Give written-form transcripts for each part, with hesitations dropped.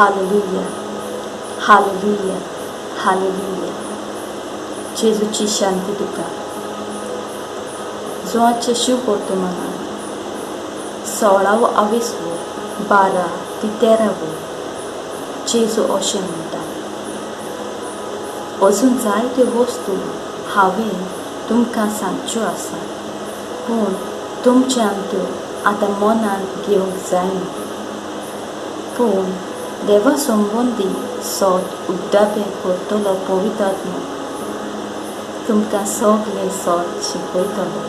Hallelujah, हालेलुया, हालेलुया. जेजूची शांती तुका. जुवाचे शुभवर्तमानान 16वो आवेसवो 12 ते 13वो जेजू अशें म्हणटा, अजून जायत्यो वस्तू हांवें तुमकां सांगच्यो आसात, पूण तुमच्यान त्यो आतां मनान घेवंक जायना. पूण देवा संबंदी सत उद्दापें करतलो पवित्र आत्मो तुमकां सगलें सत शिकयतलो.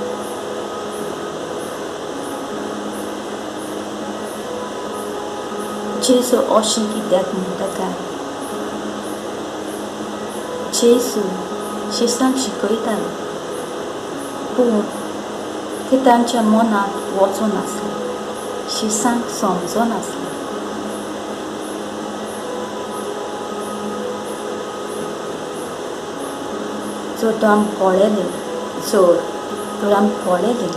जेजू अशें कित्याक म्हणटा काय? जेजू शिसांक शिकयतालो, पूण ते तांच्या मनांत वचनासलें, शिसांक समजनासलें. जर तर आमी पळयलें, जर तर आमी पळयलें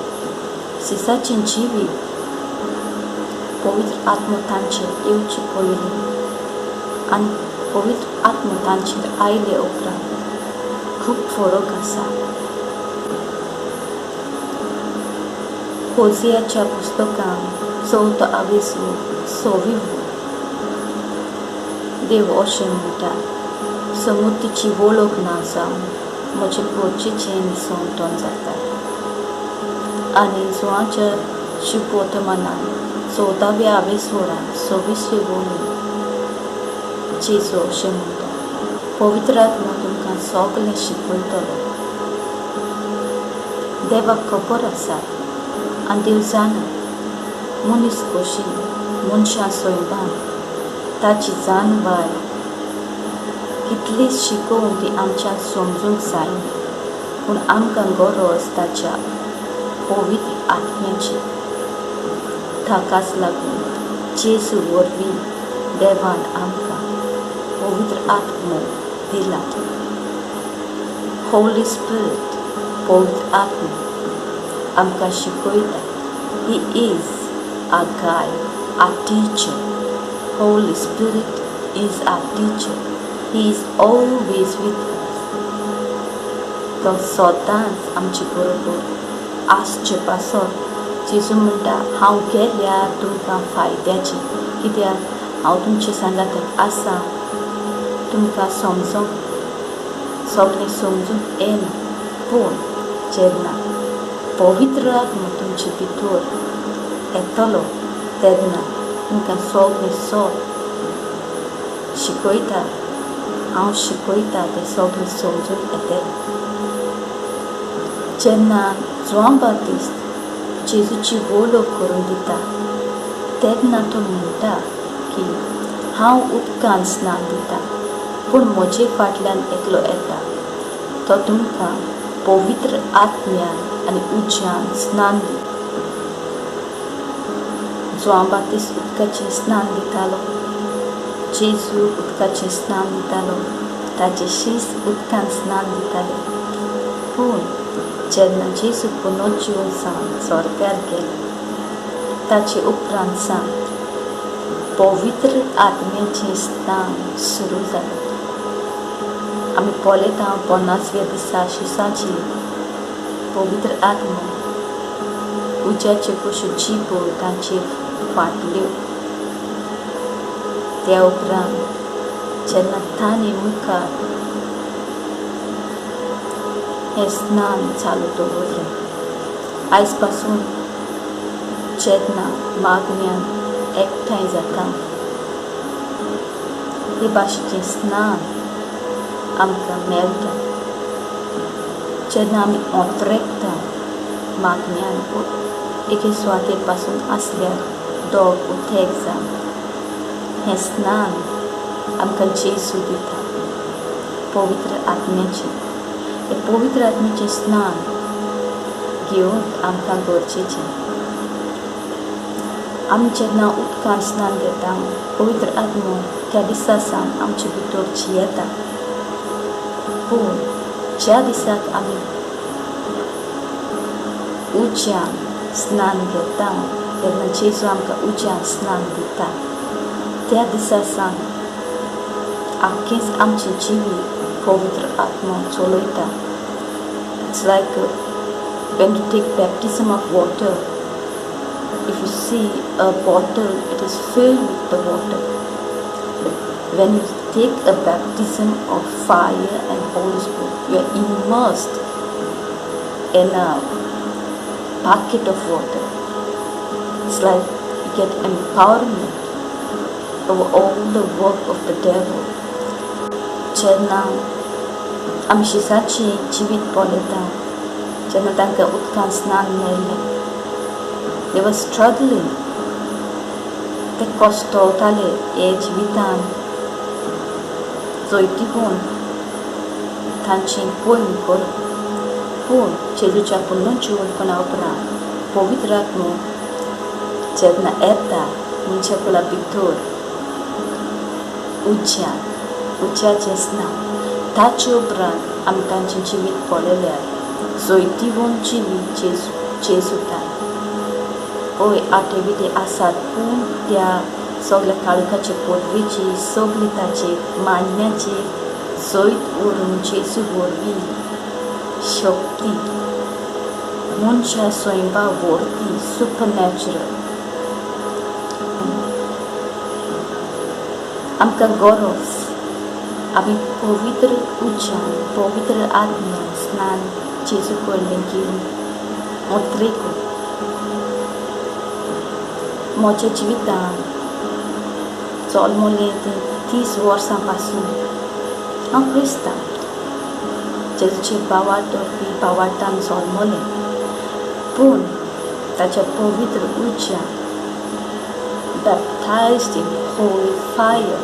शिसाचें जिवीत पवित्र आत्मो तांचेर येवचे पयलीं आनी पवित्र आत्मो तांचेर आयले उपरांत खूब फरक आसा. होजियाच्या पुस्तकांत 4 आवेसो 6वी देव अशें म्हणटा, समुद्राची वळख ना जावन म्हजे पोरचेचें निसंतन जाता. आनी जुवाच्या शुभवर्तमानान 14व्या आवेसवरान 26वे वळीन जेजू अशें म्हणटा, पवित्र आत्मो तुमकां सगलें शिकयतलो. देवाक खबर आसा आनी देव जाणा मनीस कशी मनशां सैमान ताची जाणवाय कितली शिकोवन ती आमच्यान समजूंक जायना, पूण आमकां गरज ताच्या पवित्र आत्म्याची. ताकाच लागून जेजू वरवीं देवान आमकां पवित्र आत्मो दिला. होली स्पिरिट, पवित्र आत्मो आमकां शिकयता. He is our guide, our teacher. Holy Spirit is our teacher. He is always with us. तो सदांच आमचे बरोबर आसचे पासत जेजू म्हणटा, हांव गेल्यार तुमकां फायद्याचें, कित्याक हांव तुमचे सांगाताक आसा, तुमकां समजूंक सगळें समजूंक येना, पूण जेन्ना पवित्र आत्मो तुमचे भितर येतलो तेन्ना तुमकां सगळें सत शिकयता, हांव शिकयता तें सगळें समजून येतलें. जेन्ना जुआंव बाप्तिस्त जेजूची वळख करून दिता तेन्ना तो म्हणटा की हांव उदकान स्नान दिता, पूण म्हजे फाटल्यान एकलो येता, तो तुमकां पवित्र आत्म्यान आनी उज्यान स्नान दिता. जुआंव बाप्तिस्त उदकाचें स्नान दितालो, जेजू उदकाचें स्नान दितालो, ताचे शीस उदकान स्नान दिताले. पूण जेन्ना जेजू पुनर्जीवन जावन स्वर्गार गेलो ताचे उपरांत सावन पवित्र आत्म्याचें स्नान सुरू जालें. आमी पळयता 50व्या दिसा शिसाची पवित्र आत्मो उज्याच्यो कश्यो जिबो तांचेर फाटल्यो. त्या उपरांत जेन्ना तांणी मुखार हें स्नान चालू दवरलें, आयज पासून जेन्ना मागण्यान एकठांय जाता हे भाशेचें स्नान आमकां मेळटा. जेन्ना आमी ओतरेकता मागण्यान एके सुवातेर पासून आसल्यार दोग उथेक जावन हें स्नान आमकां जेजू दिता, पवित्र आत्म्याचें. हें पवित्र आत्म्याचें स्नान घेवंक आमकां गरजेचें. आमी जेन्ना उदकान स्नान घेता पवित्र आत्मो त्या दिसा सावन आमचे भितर जियेता. पूण ज्या दिसाक आमी उज्यान स्नान घेता तेन्ना जेजू आमकां उज्यान स्नान दिता. त्या दिसा सावन आख्खेंच आमचें जिवीत पवित्र आत्मो चलयता. It's like when you take baptism of water, if you see a bottle, it is filled with the water. But when you take a baptism of fire and Holy Spirit, you are immersed in a bucket of water. It's like you get empowerment over all the work of the devil. जेन्ना आमी जेजाचें जिवीत पळयता, जेन्ना तांकां उदकांत स्नान मेळ्ळें, they were struggling. ते कश्टवताले हे जिवितान जैतिवंत तांची पयण करप. पूण जेजूच्या पुनर्जिवंतपणा उपरांत पवित्र आत्मो जेन्ना येता मनशा कुळा भितर उज्यान, उज्याचें स्नान, ताचे उपरांत आमी तांचें जिवीत पळयल्यार जैतिवंत जिवीत जेजू जेजूताय. हय, आटे विटे आसात, पूण त्या सगल्या काळखाचे पोरवेची सगली ताचे मांडण्याची जैत व्हरून जेजू वरवीं शक्ती मनशा सैमा वरती सुपरनॅचरल आमकां गरज आमी पवित्र उज्यान पवित्र आत्म्यान स्नान जेजू कडलें घेवन मोत्रेको. म्हज्या जिवितान जल्मलें तें 30 वर्सां पासून हांव क्रिस्तांव. जेजूचे भावार्थ धरपी भावार्थान जल्मलें, पूण ताच्या पवित्र उज्यान baptized in holy fire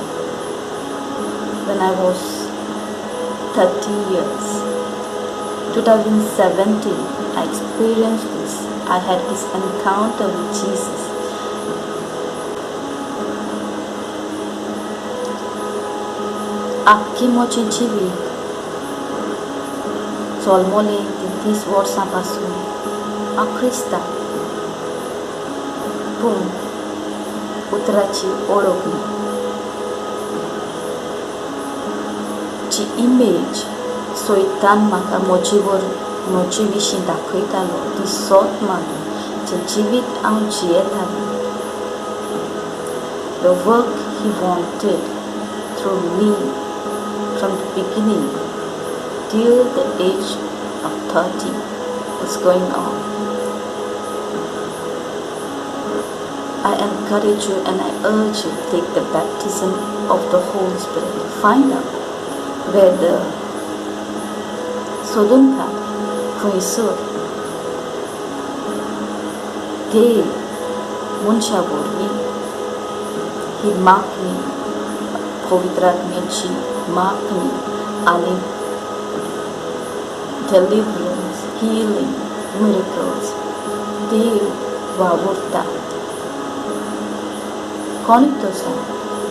when I was 30 years. 2017, I experienced this. I had this encounter with Jesus. आख्खी म्हजें जिवीत जल्मलें तें 30 वर्सां पासून हांव क्रिस्तांव, पूण उतराची ओळख ना. जी इमेज सैतान म्हाका म्हजे म्हजे विशीं दाखयतालो ती सत मानून जें जिवीत हांव जियेतालें, the work he wanted through me from the beginning till the age of 30 was going on. I encourage you and I urge you, take the baptism of the Holy Spirit. Find out where the सोदून काड खंयसर ते मनशा वरवीं ही मागणी, पवित्र आत्म्याची मागणी आनी deliverance, healing, miracles देव वावुरता. कोणूय तसो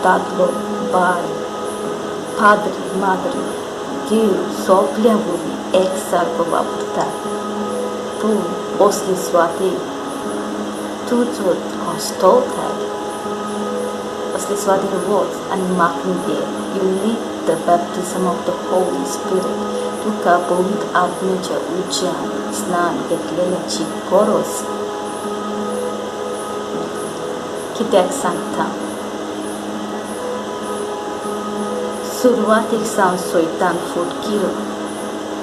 दादलो, बायल, पाद्री, माद्री, देव सगल्या वरवीं एक सारको वावुरता. पूण असले सुवातेर तूं जर कश्टवताय, असले सुवातेर वच आनी मागणी दी. You need the baptism of the Holy Spirit. तुका पवित्र आत्म्याच्या उज्यान स्नान घेतलेल्याची गरज. कित्याक सांगता, सुरवातेक सावन सैतान फटकिरो,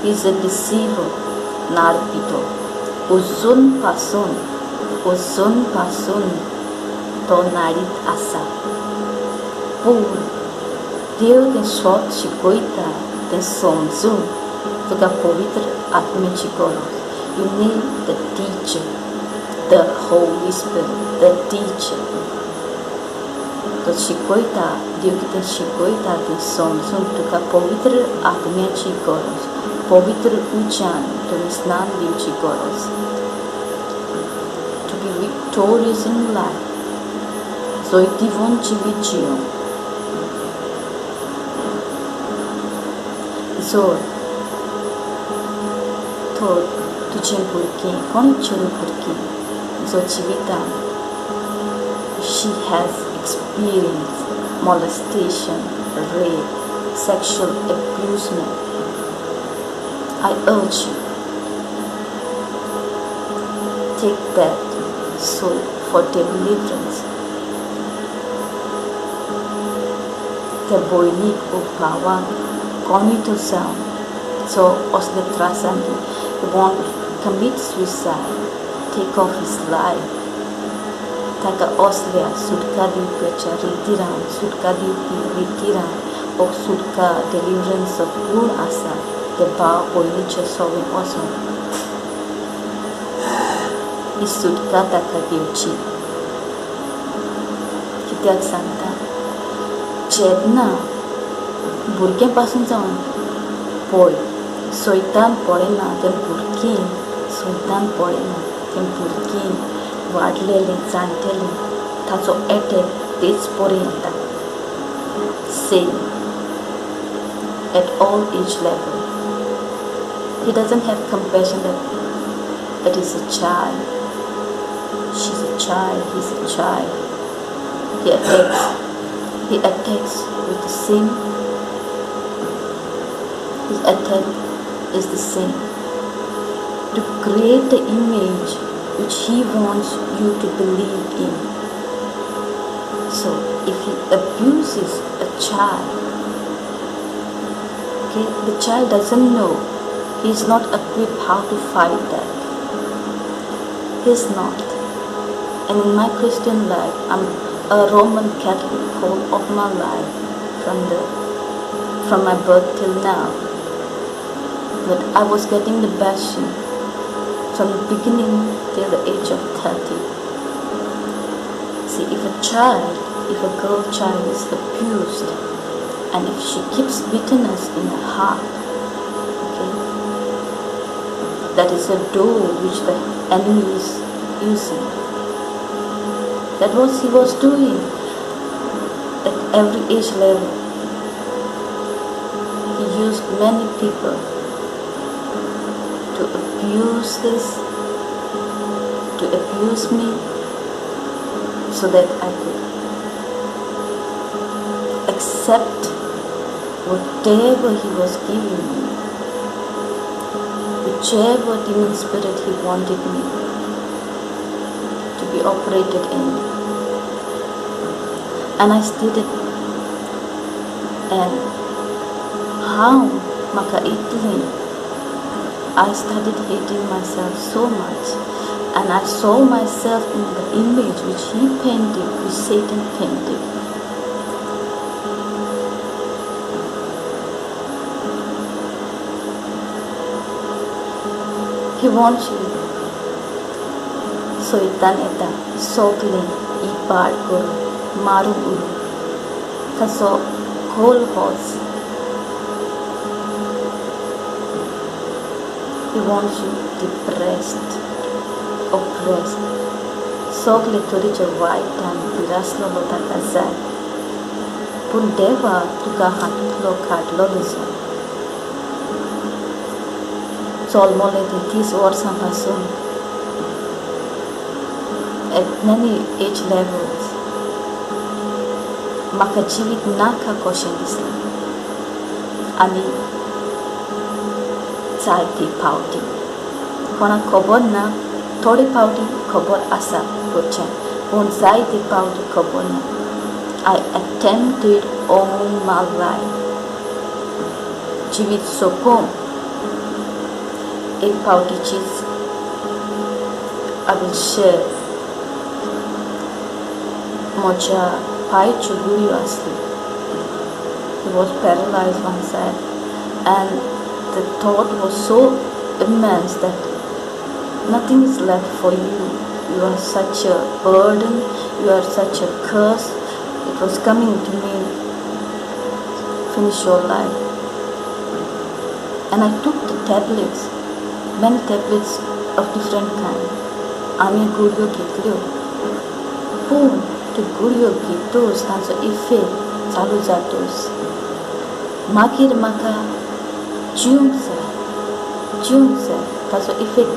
is a deceiver, नाडपी तो. अजून पासून तो नाडीत आसा. पूण देव तें सत शिकयता तें समजून तुका पवित्र आत्म्याची गरज. You need the teacher, the Holy Spirit, the teacher. तो शिकयता, देव कितें शिकयता तें समजून तुका पवित्र आत्म्याची गरज, पवित्र उज्यान तुमी स्नान दिवची गरज. To be victorious in life, जैतिवंत जिवीत जियोंक जर तर तुजें भुरगें, कोणूय चेडूं भुरगें जो जिवितान she has experience molestation, rape, sexual abusement, I urge you, take that soap for deliverance. त्या भयणीक वो भावाक कोणूय तो जावन जो असले त्रासान want commit suicide, take off his life, ताका असल्या सुटका दिवपाच्या रितीरान, सुटका दिवपी रितीरान वो सुटका डिलिवरन्स गूण आसा ते भाव भयणीच्या सवें वचून ही सुटका ताका घेवची. कित्याक सांगता, जेन्ना भुरगें पासून जावन पळय सैतान पळयना तें भुरगीं, सैतान पळयना तें भुरगीं वाडलेलें जाणटेलें ताचो एटॅक तेच परी येता. Same at all age level. He doesn't have compassion that it is a child, she's a child, he's a child. He attacks. He attacks with the same. His attack is the same. To create the image which he wants you to believe in. So if he abuses a child, okay, the child doesn't know. He is not equipped how to fight that. He is not. And in my Christian life, I'm a Roman Catholic whole of my life, from my birth till now. But I was getting the bashing from the beginning till the age of 30. See, if a child, if a girl child is abused, and if she keeps bitterness in her heart, okay, that is a door which the enemy is using. That was he was doing at every age level. He used many people to abuse this, to abuse me, so that I could accept whatever he was giving me, whichever demon spirit he wanted me to be operated in. And I stated, and how maka itling, I started hating myself so much, and I saw myself in the image which he painted, which Satan painted. He wants you. सैतान येता सगलें इबाड करून मारून उडोवन ताचो गोल होच. He wants you depressed, oppressed. सगले तरेचे वायटान पिरासलेलो ताका जाय, पूण देवा तुका हातूंतलो काडलोलो जाय. जल्मले ते 30 वर्सां पासून at many age levels म्हाका जिवीत नाका कशें दिसलें. आनी जायते फावटी कोणाक खबर ना, थोडे फावटी खबर आसा घरच्यांक, पूण जायते फावटी खबर ना. I attempted all my life जिवीत सोंपोवंक. एक फावटीचीच I will share. म्हज्या पांयच्यो गुळयो आसल्यो. He was paralyzed one side, and the thought was so immense that nothing is left for you. You are such a burden, you are such a curse. It was coming to me, finish your life. And I took the tablets, many tablets of different kind. आमी गुळयो घेतल्यो, पूण त्यो गुळयो घेतच तांचो effect चालू जातच मागीर म्हाका जिवंक जाय, जिवंक जाय. ताचो effect,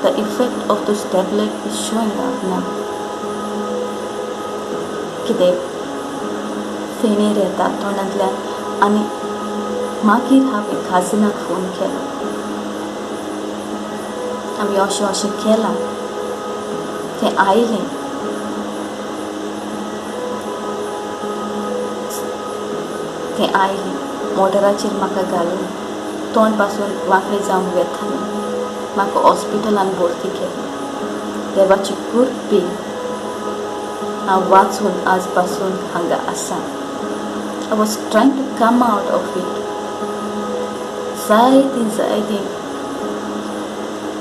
the effect of those tablet is showing up now. कितें फेणेर येता तोंडांतल्यान. आनी मागीर हांवें काजिनाक फोन केलो, आमी अशें अशें केलां. तें आयलें, तें आयलें मोटराचेर म्हाका घालून तोंड पासून वांकडें जावन वेतालें. म्हाका हॉस्पिटलान भरती केलें. देवाची कृपेन हांव वाचून आज पासून हांगा आसा. I was trying to come out of it. जायतीं जायतीं,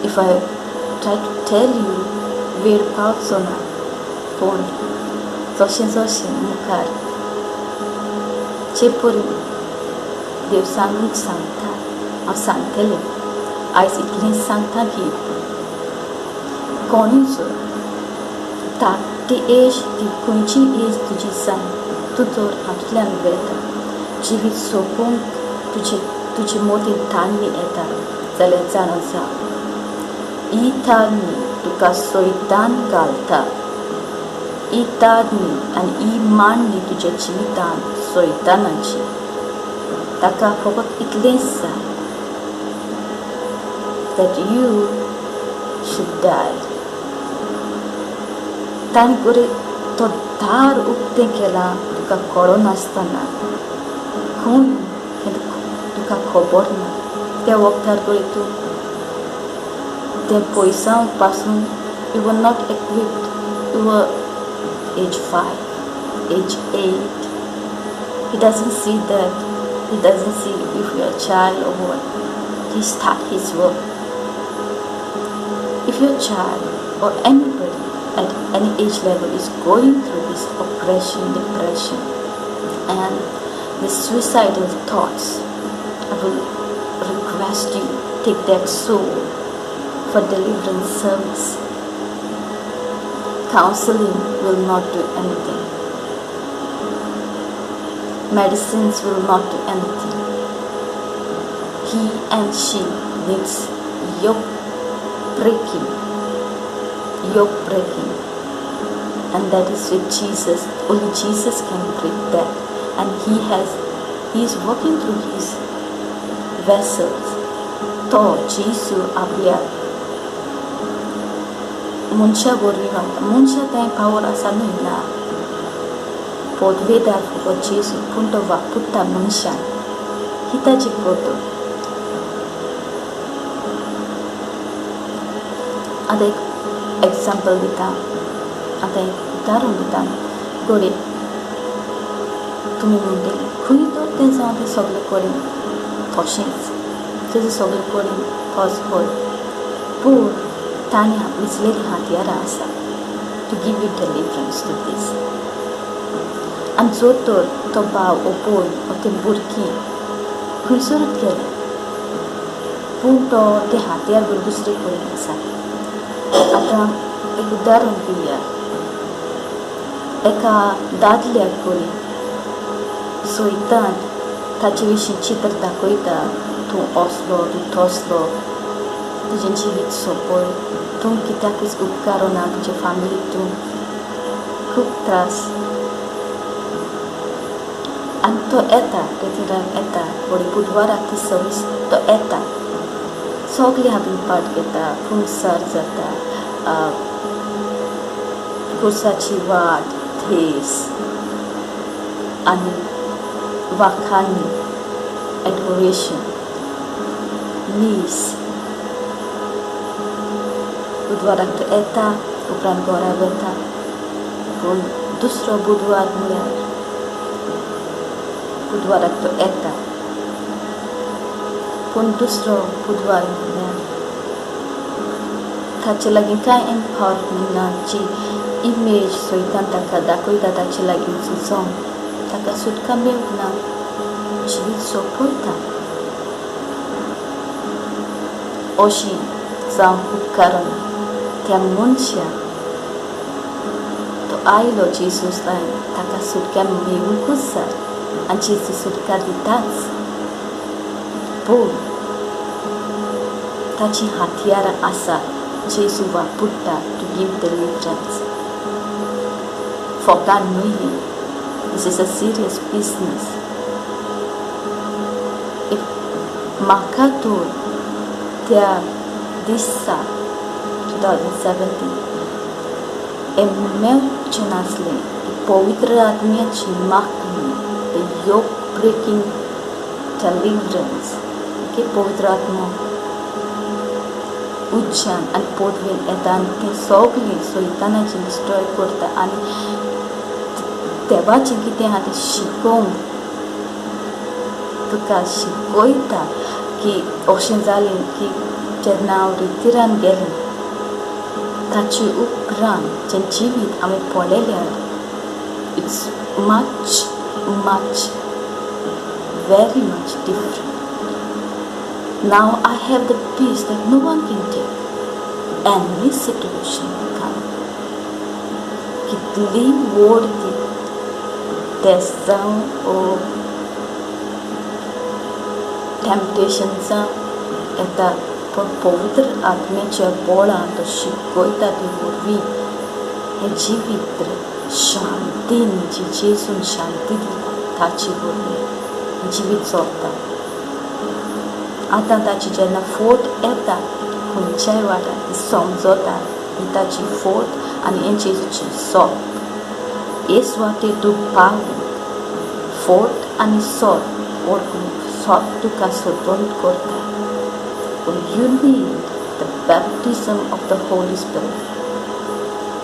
if I try to tell you, वेळ पावचो ना. पूण जशें जशें मुखार जे परी देव सांगूंक सांगता हांव सांगतलें. आयज इतलें सांगता की कोणूय जर धाकटी एज ती खंयची एज तुजी जावं, तूं जर हातूंतल्यान वेता, जिवीत सोंपोवंक तुजे तुजे मतींत ताळणी येता जाल्यार जाणा जा, ही ताळणी तुका सैतान घालता. ही ताळणी आनी ही मांडणी तुज्या जिवितांत सैतानाची. ताका फकत इतलेंच जाय that you should die. ताणें बरें तो दार उक्तें केलां तुका कळनासतना खंय हें तुका खबर ना. त्या वखदार पळय तूं तें पयसांव पासून you were not equipped. You were age 5, age 8. He doesn't see that. He doesn't see if you're a child or what. He start his work. If your child or anybody at any age level is going through this oppression, depression, and the suicidal thoughts, I will request you take that soul for deliverance service. Counseling will not do anything. Medicines will not do anything. He and she needs yoke breaking. Yoke breaking. And that is with Jesus. Only Jesus can break that. And he is working through his vessels. तो जेजू आपल्या मनशा वरवीं वागता. मनशा तें power आसा न्हय, ना. पदवेदार फकत जेजू, पूण तो वापुरता मनशान ही ताजी पद्दत. आतां एक एग्जाम्पल दिता, आतां एक उदाहरण दिता. घडये तुमी म्हणटली, खंय तर तें जावं तें सगळे कडेन तशेंच, तेजें सगळे कडेन तोच. हय, पूण ताणें विचलेलीं हातयारां आसा to give you deliverance to this. आनी जर तर तो भाव ओ भयण ओ तें भुरगीं खंयसरूच गेलें, पूण तो तें हातयार घेवन दुसरे कडेन आसा. आतां एक उदाहरण दिवया. एका दादल्याक कडेन सैतान ताचे विशीं चित्र दाखयता, तूं असलो, तूं तसलो, तुजें जिवीत सोंपय, तूं कित्याकूच उपकारना, तुजे फामिलीक तूं खूब त्रास. आनी तो येता रेतिराक येता, घडये बुधवाराक ती सर्वीस तो येता, सगळे हातूंत पार्ट घेता, कुमसार जाता, खुर्साची वाट थेस आनी वाखाणी, एडोरेशन, मीस. बुधवाराक तो येता, उपरांत घरा वता. पूण दुसरो बुधवार म्हळ्यार बुधवाराक तो येता, पूण दुसरो बुधवार म्हळ्यार ताचे लागीं कांय एम्पावरमेंट ना. जी इमेज सैतान ताका दाखयता ताचे लागीं झुजोंक ताका सुटका मेळूंक ना, जिवीत सोंपयता. अशी जावंक उपकारना. त्या मनशाक तो आयलो जेजूस लायन, ताका सुटका मेळुंकूच जाय आनी जेजू सुटका दिताच. पूण ताची हातयारां आसा जेजू वापरता टू गीव डिलिवरन्स. फोकान न्हय ही. This is a serious business. If म्हाका तर त्या दिसा 2017 हें मेवचें नासलें, पवित्र आत्म्याची मागणी, the yoke breaking deliverance, okay, पवित्र आत्मो उज्यान आनी पदवेन येता आनी तें सगळें सैतानाचें डिस्ट्रॉय करता आनी देवाचें कितें आहा तें शिकोवंक तुका शिकयता की अशें जालें की जेन्ना हांव रितिरान गेलें ताचे उपरांत जें जिवीत हांवें पळयल्यार it's much much very much different. Now I have the peace that no one can take. Any situation come. कितली व्हड ती टेस्ट जावं ओ टेम्पटेशन्सां येता, पूण पवित्र आत्म्याच्या बळान तो शिकयता ते वरवीं हें जिवीत शांतीन, जी जेजून शांती दिता ताचे वरवीं जिवीत चलता. आतां ताची जेन्ना फोट येता खंयच्याय वाट्यार ती समजता ही ताची फोट आनी हें जेजूचें सोप. हे सुवातेर तूं पावूंक फोट आनी सोप वळखूंक सोप तुका स्वतंत्र करता. पूण you need the baptism of the Holy Spirit.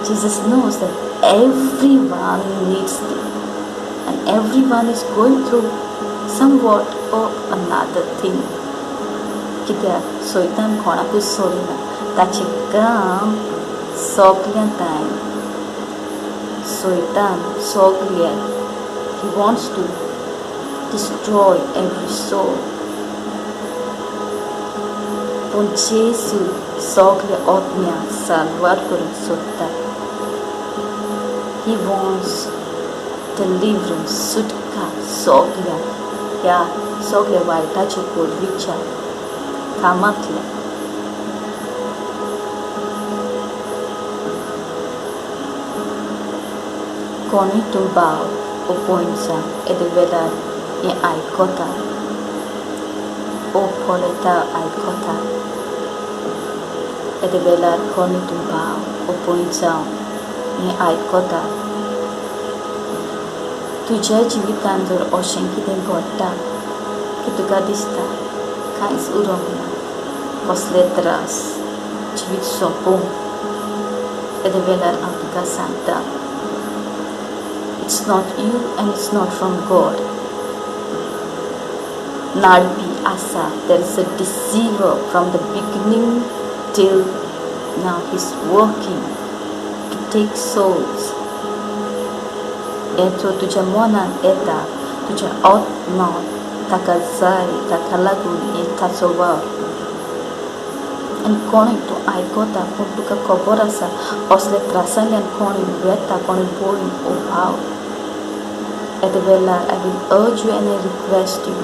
Jesus knows that everyone needs it and everyone is going through somewhat or another thing. कित्याक सैतान कोणाकूच सोडिना, ताचें काम सगल्यां ताय सैतान सगल्याक he wants to destroy every soul. पूण जेजू सगल्या आत्म्यांक साल्वार करूंक सोदता. He wants deliverance, सुटका सगल्या ह्या सगल्या वायटाच्या पदवीच्या कामांतल्या. कोणूय तूं भाव ओ भयण जावं येदे वेळार हें आयकता ओ पळयता आयकता, येदे वेळार कोणूय तूं भाव ओ भयण जावं हें आयकता, तुज्या जिवितान जर अशें कितें घडटा की तुका दिसता कांयच उरोंक ना, कसले त्रास, जिवीत सोंपोवंक, येदे वेळार हांव तुका सांगता, it's not you and it's not from God. नाडपी आसा, there is a deceiver from the beginning till now. He is working to take souls. हें जो तुज्या मनान येता, तुज्या आत्मा ताका जाय, ताका लागून हें ताचो वावर. आनी कोणूय तूं आयकता पूण तुका खबर आसा असल्या त्रासांतल्यान कोणूय वेता, कोणूय भयण ओ भाव, येदे वेळार I will urge you and I request you,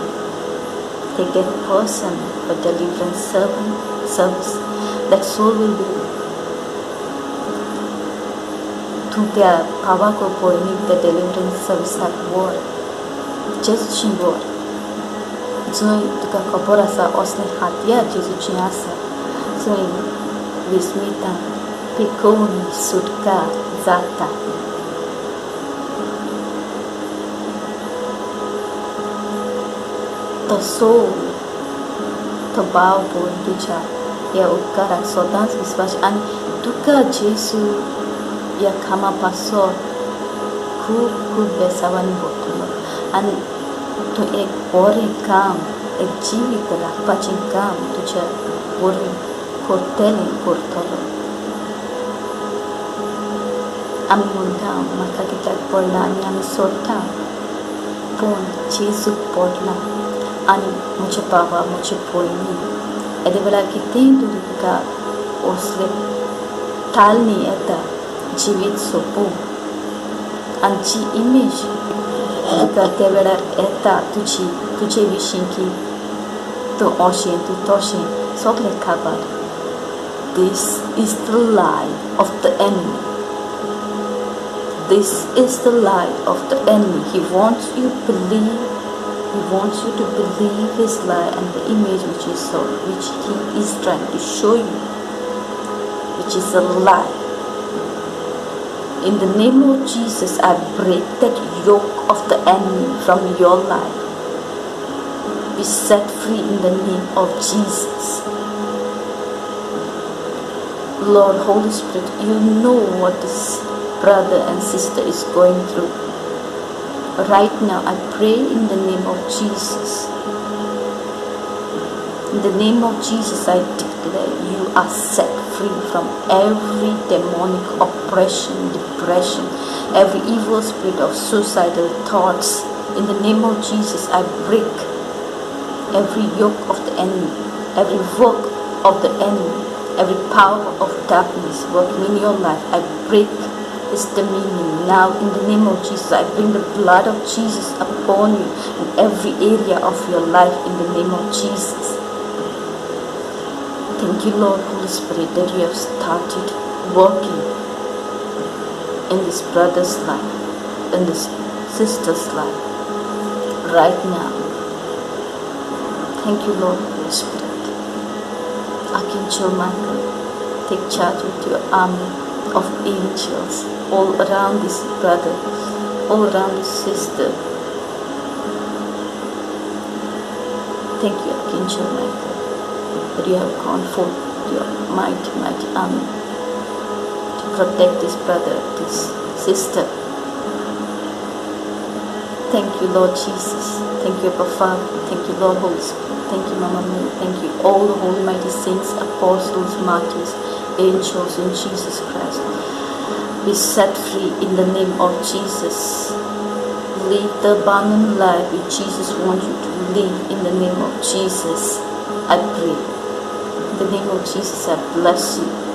take that person for deliverance service. That soul will be तूं त्या भावाक ओ भयणीक त्या डिलिवरन्स सर्विसाक व्हर, जेजूची व्हर, जंय तुका खबर आसा असलें हातयार जेजूचें आसा, जंय विस्मितां पिकोवणी सुटका जाता. तो सोल, तो भाव भयण तुज्या ह्या उपकाराक सदांच विस्वास आनी तुका जेजू ह्या कामा पासत खूब खूब बेसांवांनी भरतलो आनी तूं एक बरें काम, एक जिवीत राखपाचें काम तुज्या वरवीं करतलें, करतलो. आमी म्हणटा म्हाका कित्याक पडलां आनी आमी सोडटा, पूण जेजूक पडलां. आनी म्हज्या भावा, म्हजे भयणी, येदे वेळार कितेंय तरी तुका असले तालणी येता जिवीत सोंपोवंक आनी जी इमेज तुका त्या वेळार येता तुजी तुजे विशीं की तूं अशें तूं तशें सगळें खबर. This is the lie of the enemy. This is the lie of the enemy. He wants you believe. He wants you to believe his lie and the image which he saw, which he is trying to show you, which is a lie. In the name of Jesus, I break that yoke of the enemy from your life. Be set free in the name of Jesus. Lord, Holy Spirit, you know what this brother and sister is going through. Right now, I pray in the name of Jesus. In the name of Jesus, I declare you are set free from every demonic oppression, depression, every evil spirit of suicidal thoughts. In the name of Jesus, I break every yoke of the enemy, every work of the enemy, every power of darkness working in your life. I break its dominion now in the name of Jesus. I bring the blood of Jesus upon you in every area of your life in the name of Jesus. Thank you, Lord, Holy Spirit, that you have started working in this brother's life, in this sister's life right now. Thank you, Lord, Holy Spirit. Archangel Michael, take charge with your army of angels all around this brother, all around this sister. Thank you, Archangel Michael, that you have gone forth with your mighty, mighty army to protect this brother, this sister. Thank you, Lord Jesus. Thank you, Abba Father. Thank you, Lord Holy Spirit. Thank you, Mama Mary. Thank you, all the holy mighty saints, apostles, martyrs, angels in Jesus Christ. Be set free in the name of Jesus. Live the abundant life which Jesus wants you to live in the name of Jesus. I pray. In the name of Jesus, I bless you.